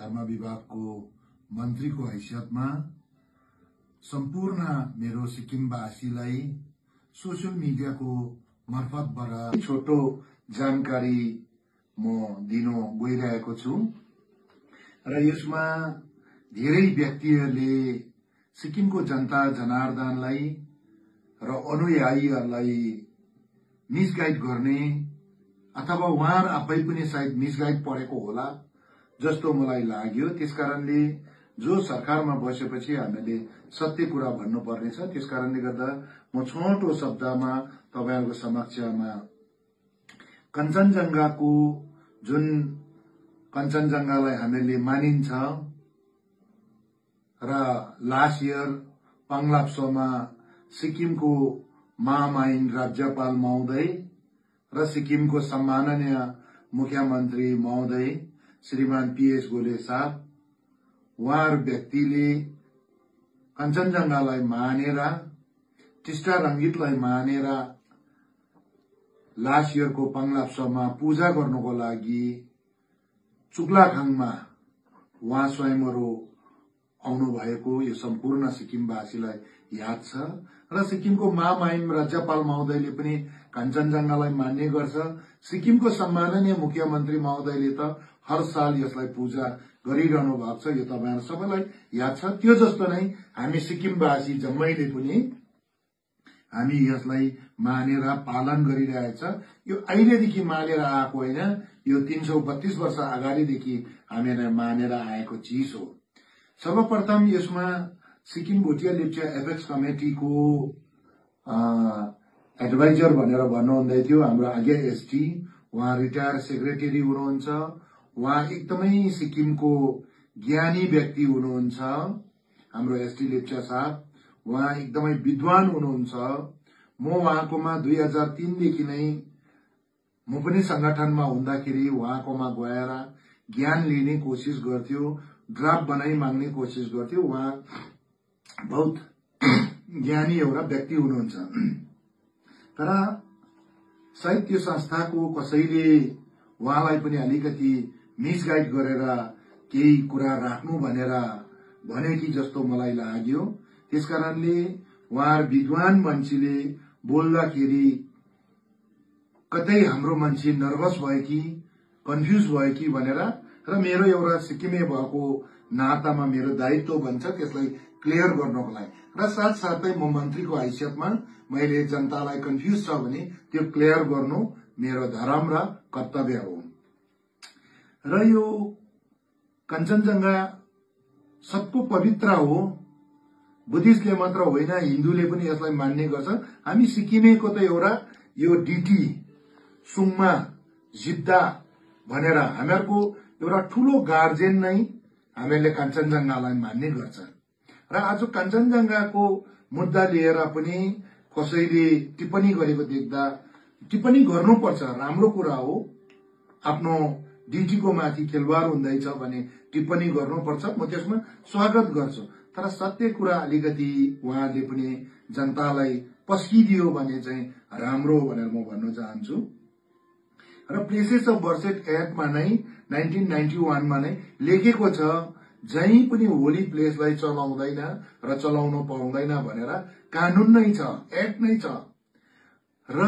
धर्म विभागको मन्त्रीको हैसियतमा सम्पूर्ण मेरो सिक्किमवासीलाई सोशल मिडियाको मार्फतबाट छोटो जानकारी म दिन गइरहेको छु र यसमा धेरै व्यक्तिहरूले सिक्किमको जनता जनार्दनलाई र अनुयायीहरूलाई मिसगाइड गर्ने अथवा उहाँ आफै पनि सायद मिसगाइड परेको होला जस्तो मलाई लाग्यो। त्यसकारणले जो सरकारमा बसेपछि हामीले सत्य कुरा भन्नुपर्नेछ। त्यसकारणले गर्दा म छोटो शब्दमा तपाईहरुको समक्षमा कञ्चनजंघाको जुन कञ्चनजंघालाई हामीले मानिन्छ र लास्ट इयर पाङलाब्सोमा सिक्किमको महामहिम राज्यपाल महोदय र सिक्किमको सम्माननीय मुख्यमन्त्री महोदय श्रीमान पीएस गोले साहब उहाँहरु व्यक्तिले कञ्चनजंघालाई मानेर टिस्टा रंगीतलाई मानेर लास्ट इयरको पाङलाब्सोमा पूजा गर्नको लागि चुक्लाखाङमा उहाँ स्वयंवरो आउनु भएको यो सम्पूर्ण सिक्किमवासीलाई याद छ र सिक्किमको महामहिम राज्यपाल महोदयले पनि कञ्चनजंघालाई मान्ने गर्छ। सिक्किमको सम्माननीय मुख्यमन्त्री महोदयले त हर साल यसलाई पूजा गरिरहनु भएको छ, यो तपाईहरु सबैलाई याद छ। त्यो जस्तो नै हामी सिक्किमवासी जम्मैले पनि हामी यसलाई मानेर पालन गरिरहेछ। यो अहिलेदेखि मानेर आएको होइन, यो 332 वर्ष अगाडिदेखि हामीले मानेर आएको चीज हो। सर्वप्रथम यसमा सिक्किम भुटिया लेप्चा एपेक्स कमिटीको एडभाइजर भनेर भन्नुहुँदै थियो हाम्रो आज्ञा एसटी, उहाँ रिटायर सेक्रेटरी हुनुहुन्छ। उहाँ एकदमै सिक्किमको ज्ञानी व्यक्ति हुनुहुन्छ हाम्रो एसटी लेप्चा साहब। उहाँ एकदमै विद्वान हुनुहुन्छ। म उहाँकोमा 2003 देखि नै म पनि संगठनमा हुँदाखेरि उहाँकोमा गएर ज्ञान लिने कोशिश गर्थ्यो, ड्राफ्ट बनाई माग्ने कोशिश गर्थ्यो। उहाँ बहुत ज्ञानी एउटा व्यक्ति हुनुहुन्छ। तर सायद त्यो संस्थाको कसैले उहाँलाई पनि अलिकति मिसगाइड गरेर केही कुरा राख्नु भनेर भने कि जस्तो मलाई लाग्यो। त्यसकारणले उहाँहरु विद्वान मान्छेले बोल्दाखेरि कतै हाम्रो मान्छे नर्भस भयो कि कन्फ्युज भयो कि भनेर र मेरो एउटा सिक्किमे भएको नातामा मेरो दायित्व बन्छ त्यसलाई क्लियर गर्नको लागि र साथसाथै म मन्त्रीको हैसियतमा मैले जनतालाई कन्फ्युज छ भने त्यो क्लियर गर्नु मेरो धर्म र कर्तव्य हो। र यो कञ्चनजंघा सबको पवित्र हो। बुद्धिस्टले मात्र होइन, हिन्दूले पनि यसलाई मान्ने गर्छ। हामी सिक्किमेको त एउटा यो डिटी सुङमा जिद्दा भनेर हामीहरुको एउटा ठूलो गार्जियन नै हामीले कञ्चनजंघालाई मान्ने गर्छ। र आज कञ्चनजंघाको मुद्दा लिएर पनि कसैले टिप्पणी गरेको देख्दा टिप्पणी गर्नुपर्छ, राम्रो कुरा हो। आफ्नो डिटीको माथि खेलवाड हुँदैछ भने टिप्पणी गर्नुपर्छ, म त्यसमा स्वागत गर्छु। तर सत्य कुरा अलिकति उहाँले पनि जनतालाई पस्किदियो भने चाहिँ राम्रो भनेर म भन्न चाहन्छु। र प्लेसेस अफ वर्शिप एक्टमा नै 1991 मा नै लेखेको छ जहीँ पनि होली प्लेसलाई चलाउँदैन र चलाउनु पाउँदैन भनेर कानून नै छ, एक्ट नै छ। र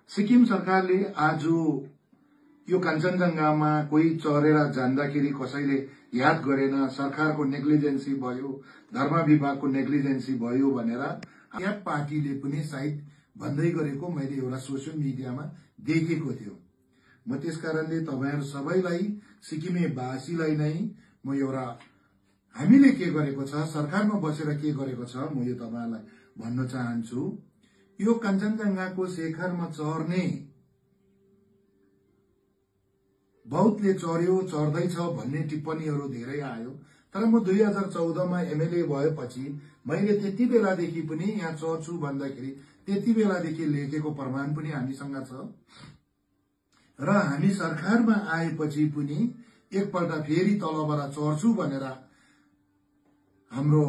सिक्किम सरकारले आज यो कञ्चनजंघामा कोही चढेर जान्दाखेरि कसैले याद गरेन, सरकारको नेग्लिजेन्सी भयो, धर्म विभागको नेग्लिजेन्सी भयो भनेर या पार्टीले पनि सायद भन्दै गरेको मैले एउटा सोशल मिडियामा देखेको थियो। म त्यसकारणले तपाईहरु सबैलाई सिक्किमे वासीलाई नै म एउटा हामीले के गरेको छ, सरकारमा बसेर के गरेको छ, म यो तपाईहरुलाई भन्न चाहन्छु। यो कञ्चनजंघाको शिखरमा चढ्ने बहुतले चढ्यो चढ्दैछ भन्ने टिप्पणीहरू धेरै आयो। तर म 2014 मा एमएलए भएपछि मैले त्यति बेलादेखि पनि यहाँ चढ्छु भन्दाखेरि त्यति बेलादेखि लेखेको प्रमाण पनि हामीसँग छ। र हामी सरकारमा आएपछि पनि एकपल्ट फेरि तलबाट चढ्छु भनेर हाम्रो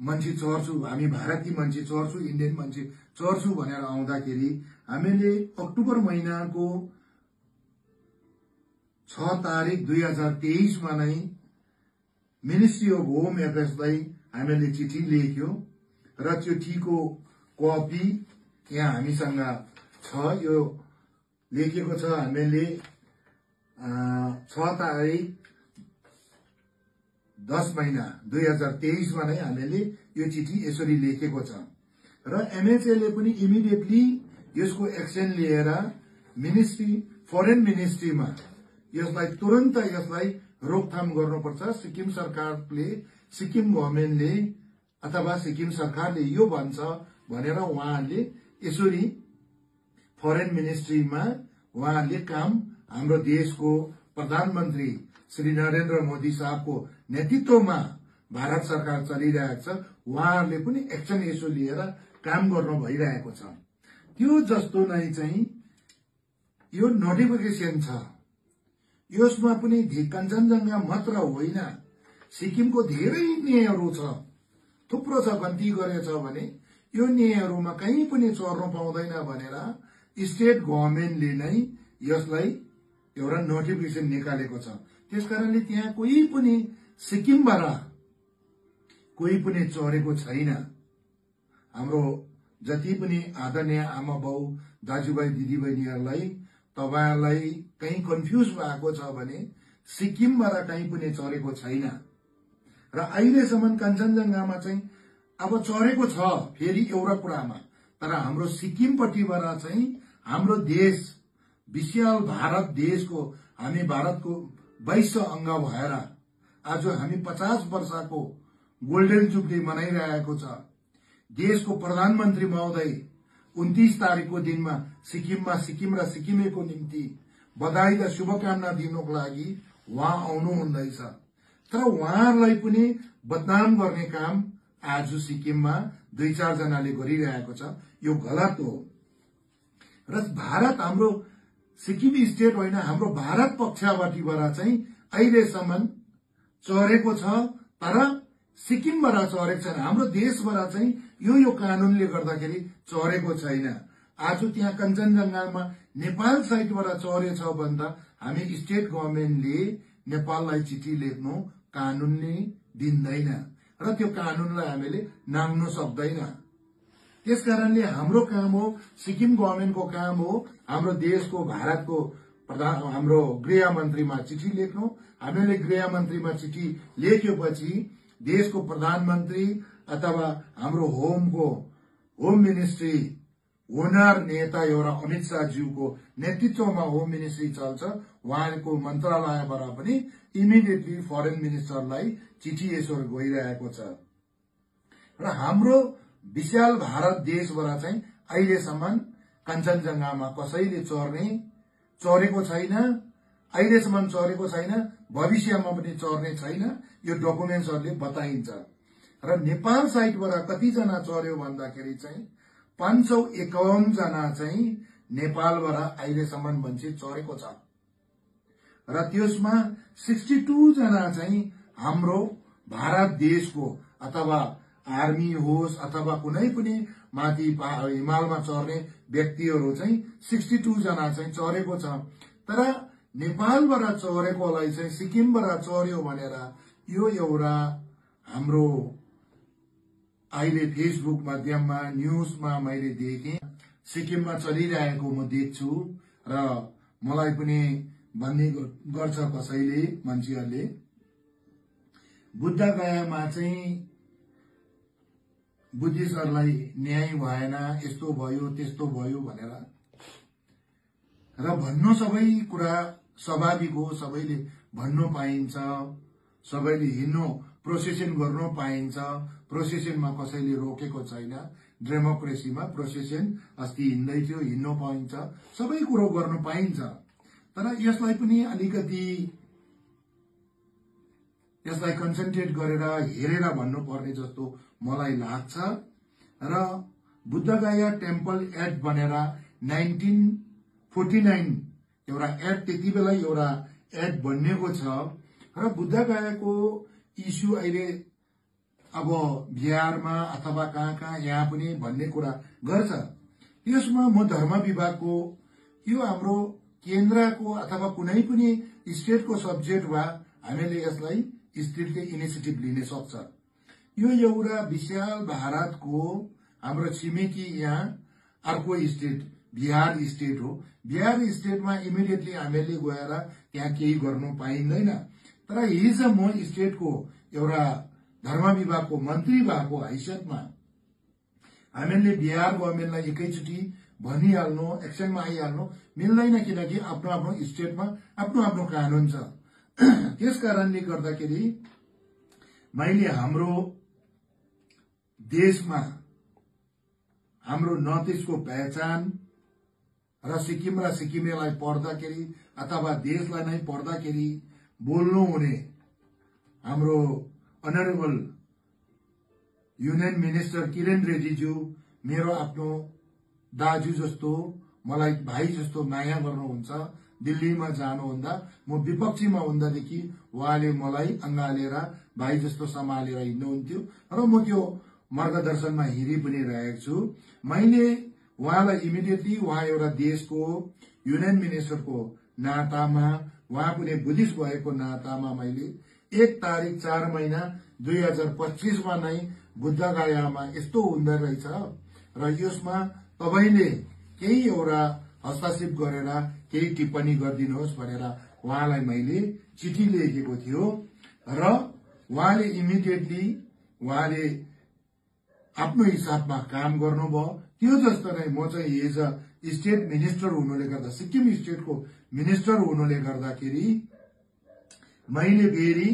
मान्छे चढ्छु, हामी भारतीय मान्छे चढ्छु, इन्डियन मान्छे चढ्छु भनेर आउँदाखेरि हामीले अक्टोबर महिनाको 6 तारिक 2023 मा नै मिनिस्ट्री अफ होम एफेयर्सलाई हामीले चिठी लेख्यो र त्यो चिठीको कपी यहाँ हामीसँग छ। यो लेखेको छ हामीले 6 तारिक 10 महिना 2023 मा नै हामीले यो चिठी यसरी लेखेको छ र एमएचएले पनि इमिडिएटली यसको एक्सन लिएर मिनिस्ट्री फरेन मिनिस्ट्रीमा यसलाई तुरन्त यसलाई रोकथाम गर्नुपर्छ। सिक्किम सरकारले सिक्किम गभर्नमेन्टले अथवा सिक्किम सरकारले यो भन्छ भनेर उहाँले यसरी फरेन मिनिस्ट्रीमा उहाँले काम हाम्रो देशको प्रधानमन्त्री श्री नरेन्द्र मोदी साहबको नेतृत्वमा भारत सरकार चलिरहेको छ। उहाँहरूले पनि एक्सन यसो लिएर काम गर्नु भइरहेको छ। त्यो जस्तो नै चाहिँ यो नोटिफिकेसन छ। यसमा पनि कञ्चनजंघा मात्र होइन, सिक्किमको धेरै न्यायहरू छ, थुप्रो छ। गन्ती गरेछ भने यो न्यायहरूमा कहीँ पनि चर्न पाउँदैन भनेर स्टेट गभर्नमेन्टले नै यसलाई एउटा नोटिफिकेसन निकालेको छ। त्यसकारणले त्यहाँ कोही पनि सिक्किमबाट कोही पनि चरेको छैन। हाम्रो जति पनि आदरणीय आमा बाउ दाजुभाइ दिदीबहिनीहरूलाई तपाईहरुलाई कहीं कन्फ्युज भएको छ भने सिक्किमबाट कहीं पनि चरेको छैन र अहिलेसम्म कञ्चनजंघामा चाहिँ अब चरेको छ फेरि एउटा कुरामा। तर हाम्रो सिक्किमपट्टिबाट चाहिँ हाम्रो देश विशाल भारत देशको हामी भारतको 22 अंग भएर आज हामी 50 वर्षको गोल्डन जुबली मनाइरहेको छ। देशको प्रधानमन्त्री महोदय 29 तारिकको दिनमा सिक्किममा सिक्किम र सिक्किमेको निम्ति बधाई र शुभकामना दिनुको लागि उहाँ आउनु हुँदैछ। तर उहाँहरूलाई पनि बदनाम गर्ने काम आज सिक्किममा 2-4 जनाले गरिरहेको छ। यो गलत हो र भारत हाम्रो सिक्किम स्टेट होइन, हाम्रो भारत पक्षबाट चाहिँ अहिलेसम्म चरेको छ। तर सिक्किमबाट चरेको छैन, हाम्रो देशबाट चाहिँ यो कानूनले गर्दाखेरि चरेको छैन। आज त्यहाँ कञ्चनजंघामा नेपाल साइडबाट चरेछ भन्दा हामी स्टेट गभर्नमेन्टले नेपाललाई चिठी लेख्नु कानूनले दिँदैन र त्यो कानूनलाई हामीले नाङ्नु सक्दैन। त्यसकारणले हाम्रो काम हो, सिक्किम गभर्नमेन्टको काम हो, हाम्रो देशको भारतको हाम्रो गृह मन्त्रीमा चिठी लेख्नु। हामीले गृह मन्त्रीमा चिठी लेखेपछि देशको प्रधानमन्त्री अथवा हाम्रो होम मिनिस्ट्री ओनर नेता एउटा अमित शाहज्यूको नेतृत्वमा होम मिनिस्ट्री चल्छ। उहाँको मन्त्रालयबाट पनि इमिडिएटली फरेन मिनिस्टरलाई चिठी यसो गइरहेको छ र हाम्रो विशाल भारत देशबाट चाहिँ अहिलेसम्म कञ्चनजंघामा कसैले चरेको छैन, अहिलेसम्म चरेको छैन, भविष्यमा पनि चर्ने छैन। यो डकुमेन्ट्सहरूले बताइन्छ। र नेपाल साइडबाट कतिजना चर्यो भन्दाखेरि चाहिँ 551 जना चाहिँ नेपालबाट अहिलेसम्म मान्छे चरेको छ र त्यसमा 62 जना चाहिँ हाम्रो भारत देशको अथवा आर्मी होस् अथवा कुनै पनि माथि हिमालमा चर्ने व्यक्तिहरू चाहिँ 62 जना चाहिँ चरेको छ। तर नेपालबाट चरेकोलाई चाहिँ सिक्किमबाट चर्यो भनेर यो एउटा हाम्रो अहिले फेसबुक माध्यममा न्यूजमा मैले देखेँ। सिक्किममा चलिरहेको म देख्छु र मलाई पनि भन्ने गर्छ कसैले मान्छेहरूले बुद्धगयामा चाहिँ बुद्धिस्टहरूलाई न्याय भएन, यस्तो भयो त्यस्तो भयो भनेर र भन्नु सबै कुरा स्वाभाविक हो। सबैले भन्नु पाइन्छ, सबैले हिँड्नु प्रोसेसन गर्नु पाइन्छ। प्रोसेसनमा कसैले रोकेको छैन। डेमोक्रेसीमा प्रोसेसन अस्ति हिँड्दै थियो, हिँड्नु पाइन्छ, सबै कुरो गर्नु पाइन्छ। तर यसलाई पनि अलिकति यसलाई कन्सन्ट्रेट गरेर हेरेर भन्नुपर्ने जस्तो मलाई लाग्छ। र बुद्धगया टेम्पल एक्ट भनेर 1949 एउटा एक्ट त्यति बेला एउटा एक्ट बनिएको छ र बुद्धगयाको इस्यु अहिले अब बिहारमा अथवा कहाँ यहाँ पनि भन्ने कुरा गर्छ। यसमा म धर्म विभागको यो हाम्रो केन्द्रको अथवा कुनै पनि स्टेटको सब्जेक्ट वा हामीले यसलाई स्टेटले इनिसिएटिभ लिन सक्छ। यो एउटा विशाल भारतको हाम्रो छिमेकी यहाँ अर्को स्टेट बिहार स्टेट हो। बिहार स्टेटमा इमिडिएटली हामीले गएर त्यहाँ केही गर्नु पाइँदैन। तर हिजो म स्टेटको एउटा धर्म विभागको मन्त्री भएको हैसियतमा हामीले बिहार गभर्मेन्टलाई एकैचोटि भनिहाल्नु, एक्सनमा आइहाल्नु मिल्दैन, किनकि आफ्नो आफ्नो स्टेटमा आफ्नो आफ्नो कानून छ। त्यस कारणले गर्दाखेरि मैले हाम्रो देशमा हाम्रो नर्थ इस्टको पहिचान र सिक्किमेलाई पढ्दाखेरि अथवा देशलाई नै पढ्दाखेरि बोल्नु हुने हाम्रो अनरेबल युनियन मिनिस्टर किरण रेड्डीज्यू मेरो आफ्नो दाजु जस्तो, मलाई भाइ जस्तो माया गर्नुहुन्छ। दिल्लीमा जानुहुँदा म विपक्षीमा हुँदादेखि उहाँले मलाई अँगालेर भाइ जस्तो सम्हालेर हिँड्नुहुन्थ्यो र म त्यो मार्गदर्शनमा हिँडी पनि रहेको छु। मैले उहाँलाई इमिडिएटली उहाँ एउटा देशको युनियन मिनिस्टरको नातामा, उहाँ पनि बुद्धिस्ट भएको नातामा मैले 1 तारिक 4 महिना 2025 नै बुद्धगयामा यस्तो हुँदो रहेछ र यसमा तपाईले केही एउटा हस्तक्षेप गरेर केही टिप्पणी गरिदिनुहोस् भनेर उहाँलाई मैले चिठी लेखेको थियो र उहाँले इमिडिएटली उहाँले आफ्नो हिसाबमा काम गर्नुभयो। त्यो जस्तो नै म चाहिँ एज अ स्टेट मिनिस्टर हुनुले गर्दा, सिक्किम स्टेटको मिनिस्टर हुनुले गर्दाखेरि मैले फेरि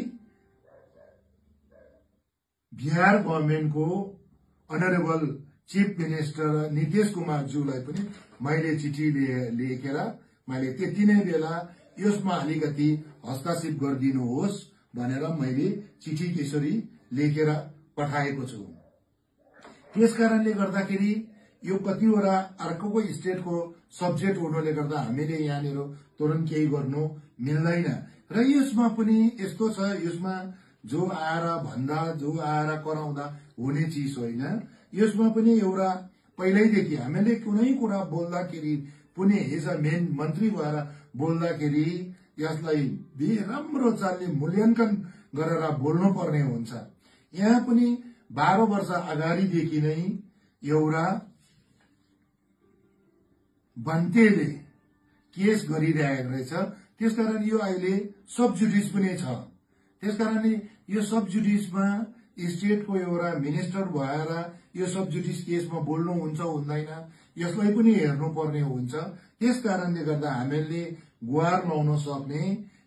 बिहार गभर्मेन्टको honourable chief minister Nitish Kumar ज्यूलाई पनि मैले चिठी लेखेर मैले त्यति नै बेला यसमा अलिकति हस्तक्षेप गरिदिनुहोस् भनेर मैले चिठी त्यसरी लेखेर पठाएको छु। त्यसकारणले गर्दाखेरि यो कतिवटा अर्को स्टेटको सब्जेक्ट हुनुले गर्दा हामीले यहाँनिर तुरन्त केही गर्नु मिल्दैन र यसमा पनि यस्तो छ, यसमा जो आएर भन्दा, जो आएर कराउँदा हुने चिज होइन। यसमा पनि एउटा पहिल्यैदेखि हामीले कुनै कुरा बोल्दाखेरि पनि एज अ मेन मन्त्री भएर बोल्दाखेरि यसलाई राम्रो चालले मूल्याङ्कन गरेर बोल्नुपर्ने हुन्छ। यहाँ पनि 12 वर्ष अगाडिदेखि नै एउटा बन्तेले केस गरिरहेको रहेछ। त्यसकारण यो अहिले सब जुडिस पनि छ। त्यसकारणले यो सब जुडिसमा स्टेटको एउटा मिनिस्टर भएर यो सब जुडिस केसमा बोल्नुहुन्छ हुँदैन, यसलाई पनि हेर्नुपर्ने हुन्छ। त्यस कारणले गर्दा हामीले गुहार लाउन सक्ने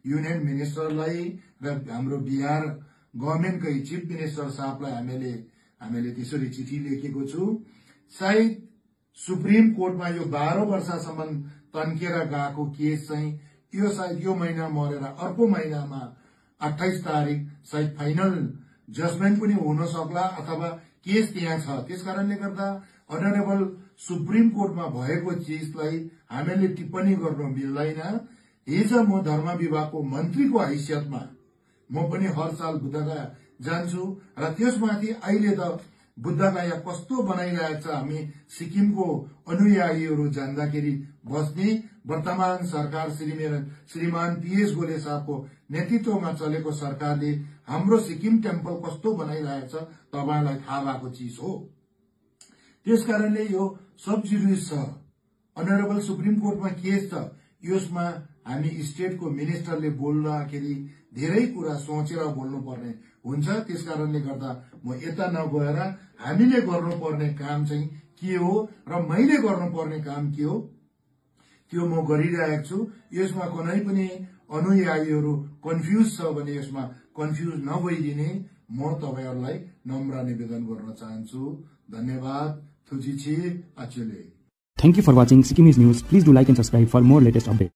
युनियन मिनिस्टरलाई र हाम्रो बिहार गभर्मेन्टकै चीफ मिनिस्टर साहबलाई हामीले त्यसरी चिठी लेखेको छु। सायद सुप्रिम कोर्टमा यो 12 वर्षसम्म तन्केर गएको केस चाहिँ यो सायद यो महिना मरेर अर्को महिनामा 28 तारिक सायद फाइनल जजमेन्ट पनि हुन सक्ला अथवा केस त्यहाँ छ। त्यसकारणले गर्दा अनरेबल सुप्रिम कोर्टमा भएको चिजलाई हामीले टिप्पणी गर्नु मिल्दैन। हिजो म धर्म विभागको मन्त्रीको हैसियतमा म पनि हर साल बुद्धगया जान्छु र त्यसमाथि अहिले त बुद्धगया कस्तो बनाइरहेको छ, हामी सिक्किमको अनुयायीहरू जान्दाखेरि बस्ने वर्तमान सरकार श्रीमान पीएस गोले साहबको नेतृत्वमा चलेको सरकारले हाम्रो सिक्किम टेम्पल कस्तो बनाइरहेको छ तपाईलाई थाहा भएको चिज हो। त्यसकारणले यो सब जुडिस छ, अनरेबल सुप्रिम कोर्टमा केस छ। यसमा हामी स्टेटको मिनिस्टरले बोल्दाखेरि धेरै कुरा सोचेर बोल्नुपर्ने हुन्छ। त्यसकारणले गर्दा म यता नगएर हामीले गर्नुपर्ने काम चाहिँ के हो र मैले गर्नुपर्ने काम के हो त्यो म गरिरहेको छु। यसमा कुनै पनि अनुयायीहरू कन्फ्युज छ भने यसमा कन्फ्युज नभइदिने म तपाईहरुलाई नम्र निवेदन गर्न चाहन्छु। धन्यवाद। थुची छि अचेले। Thank you for watching Sikkimese News. Please do like and subscribe for more latest updates.